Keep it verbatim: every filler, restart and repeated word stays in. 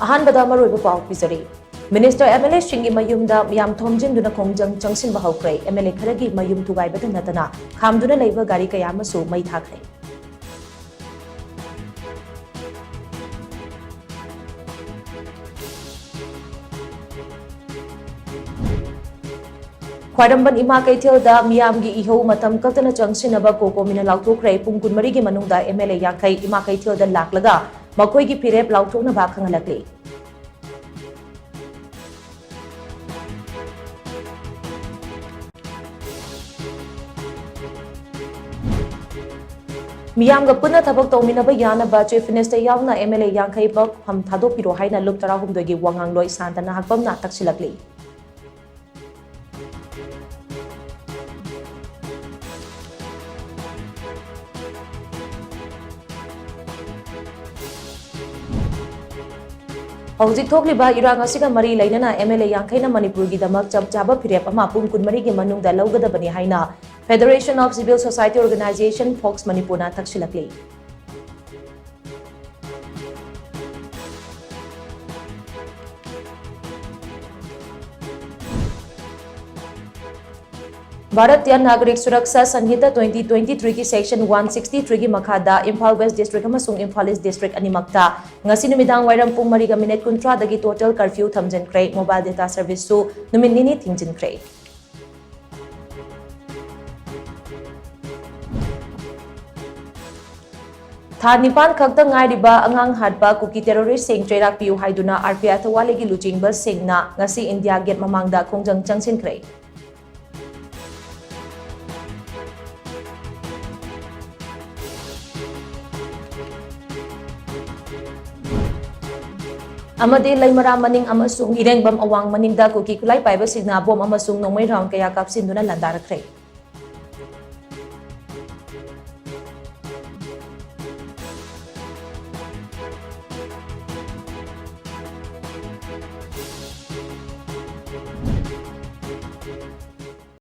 ꯑꯍꯥꯟꯕꯗ ꯃꯔꯨꯑꯣꯏꯕ ꯄꯥꯎ ꯄꯤꯖꯔꯤ꯫ ꯃꯤꯅꯤꯁꯇꯔ, ꯑꯦꯝ ꯑꯦꯜ ꯑꯦꯁꯤꯡꯒꯤ ꯃꯌꯨꯝꯗ ꯃꯤꯌꯥꯝ ꯊꯣꯝꯖꯤꯟꯗꯨꯅ ꯈꯣꯡꯖꯪ ꯆꯪꯁꯤꯟꯕ ꯍꯧꯈ꯭ꯔꯦ꯫ ꯑꯦꯝ ꯑꯦꯜ ꯑꯦ ꯈꯔꯒꯤ ꯃꯌꯨꯝ ꯊꯨꯒꯥꯏꯕꯗ ꯅꯠꯇꯅ ꯈꯥꯝꯗꯨꯅ ꯂꯩꯕ ꯒꯥꯔꯤ ꯀꯌꯥ ꯑꯃꯁꯨ ꯃꯩ ꯊꯥꯈ꯭ꯔꯦ꯫ ꯈ꯭ꯋꯥꯏꯔꯝꯕꯟ ꯏꯃꯥ ꯀꯩꯊꯦꯜꯗ ꯃꯤꯌꯥꯝꯒꯤ ꯏꯍꯧ ꯃꯇꯝ ꯀꯛꯇꯅ ꯆꯪꯁꯤꯟꯅꯕ ꯀꯣꯀꯣꯃꯤꯅ ꯂꯥꯎꯊꯣꯛꯈ꯭ꯔꯦ꯫ ꯄꯨꯡ ꯀꯨꯟꯃꯔꯤꯒꯤ ꯃꯅꯨꯡꯗ ꯑꯦꯝ ꯑꯦꯜ ꯑꯦ ꯌꯥꯡꯈꯩ ꯏꯃꯥ ꯀꯩꯊꯦꯜꯗ ꯂꯥꯛꯂꯒ ꯃꯈꯣꯏꯒꯤ ꯐꯤꯔꯦꯞ ꯂꯥꯎꯊꯣꯛꯅꯕ ꯈꯪꯍꯜꯂꯛꯂꯤ꯫ ꯃꯤꯌꯥꯝꯒ ꯄꯨꯟꯅ ꯊꯕꯛ ꯇꯧꯃꯤꯟꯅꯕ ꯌꯥꯅꯕ ꯆꯤꯐ ꯃꯤꯅꯤꯁꯇꯔ ꯌꯥꯎꯅ ꯑꯦꯝ ꯑꯦꯜ ꯑꯦ ꯌꯥꯡꯈꯩ ꯐꯝ ꯊꯥꯗꯣꯛꯄꯤꯔꯣ ꯍꯥꯏꯅ ꯂꯨꯞ ꯇꯔꯥꯍꯨꯝꯗꯣꯏꯒꯤ ꯋꯥꯉꯥꯡꯂꯣꯏ ꯁꯥꯟꯇꯅ ꯍꯥꯛꯄꯝꯅ ꯇꯛꯁꯤꯜꯂꯛꯂꯤ꯫ ꯍꯧꯖꯤꯛ ꯊꯣꯛꯂꯤꯕ ꯏꯔꯥꯡ ꯑꯁꯤꯒ ꯃꯔꯤ ꯂꯩꯅꯅ ꯑꯦꯝ ꯑꯦꯜ ꯑꯦ ꯌꯥꯡꯈꯩꯅ ꯃꯅꯤꯄꯨꯔꯒꯤꯗꯃꯛ ꯆꯞ ꯆꯥꯕ ꯐꯤꯔꯦꯞ ꯑꯃ ꯄꯨꯡ ꯀꯨꯟꯃꯔꯤꯒꯤ ꯃꯅꯨꯡꯗ ꯂꯧꯒꯗꯕꯅꯤ ꯍꯥꯏꯅ Federation of Civil Society Organization, fox, ꯃꯅꯤꯄꯨꯔꯅ ꯇꯛꯁꯤꯜꯂꯛꯂꯤ꯫ ꯚꯥꯔꯠꯇꯤꯌꯥ ꯅꯥꯒꯔꯤꯛ ꯁꯨꯔꯛꯁꯥ ꯁꯪꯍꯤꯇꯥ twenty twenty-three ꯒꯤ section one sixty-three ꯒꯤ ꯃꯈꯥꯗ ꯏꯝꯐꯥꯜ ꯋꯦꯁ ꯗꯤꯁꯇ꯭ꯔꯤꯛ ꯑꯃꯁꯨꯡ ꯏꯝꯐꯥꯜ ꯏꯁ ꯗꯤꯁꯇ꯭ꯔꯤꯛ ꯑꯅꯤꯃꯛꯇ ꯉꯁꯤ ꯅꯨꯃꯤꯗꯥꯡ ꯋꯥꯏꯔꯝ ꯄꯨꯡ ꯃꯔꯤꯒ ꯃꯤꯅꯤꯠ ꯀꯨꯟꯊ꯭ꯔꯥꯗꯒꯤ total curfew ꯊꯝꯖꯤꯟꯈ꯭ꯔꯦ꯫ ꯃꯣꯕꯥꯏꯜ ꯗꯦꯇꯥ ꯁꯔꯚꯤꯁꯁꯨ ꯅꯨꯃꯤꯠ ꯅꯤꯅꯤ ꯊꯤꯡꯖꯤꯟꯈ꯭ꯔꯦ꯫ ꯊꯥ ꯅꯤꯄꯥꯟ ꯈꯛꯇ ꯉꯥꯏꯔꯤꯕ ꯑꯉꯥꯡ ꯍꯥꯠꯄ ꯀꯨꯀꯤ ꯇꯦꯔꯣꯔꯤꯁꯁꯤꯡ ꯆꯩꯔꯥꯛ ꯄꯤꯌꯨ ꯍꯥꯏꯗꯨꯅ ꯑꯥꯔ ꯄꯤ ꯑꯥꯏ ꯊꯧꯋꯥꯂꯤꯒꯤ ꯂꯨꯆꯤꯡꯕꯁꯤꯡꯅ ꯉꯁꯤ ꯏꯟꯗꯤꯌꯥ ꯒꯦꯠ ꯃꯃꯥꯡꯗ ꯈꯣꯡꯖꯪ ꯆꯪꯁꯤꯟꯈ꯭ꯔꯦ꯫ ꯑꯃꯗꯤ ꯂꯩꯃꯔꯥ ꯃꯅꯤꯡ ꯑꯃꯁꯨꯡ ꯏꯔꯦꯡꯕꯝ ꯑꯋꯥꯡ ꯃꯅꯤꯡꯗ ꯀꯨꯀꯤ ꯈꯨꯠꯂꯥꯏ ꯄꯥꯏꯕꯁꯤꯡꯅ ꯕꯣꯝ ꯑꯃꯁꯨꯡ ꯅꯣꯡꯃꯩ ꯔꯥꯎꯟ ꯀꯌꯥ ꯀꯥꯞꯁꯤꯟꯗꯨꯅ ꯂꯥꯟꯗꯥꯔꯛꯈ꯭ꯔꯦ꯫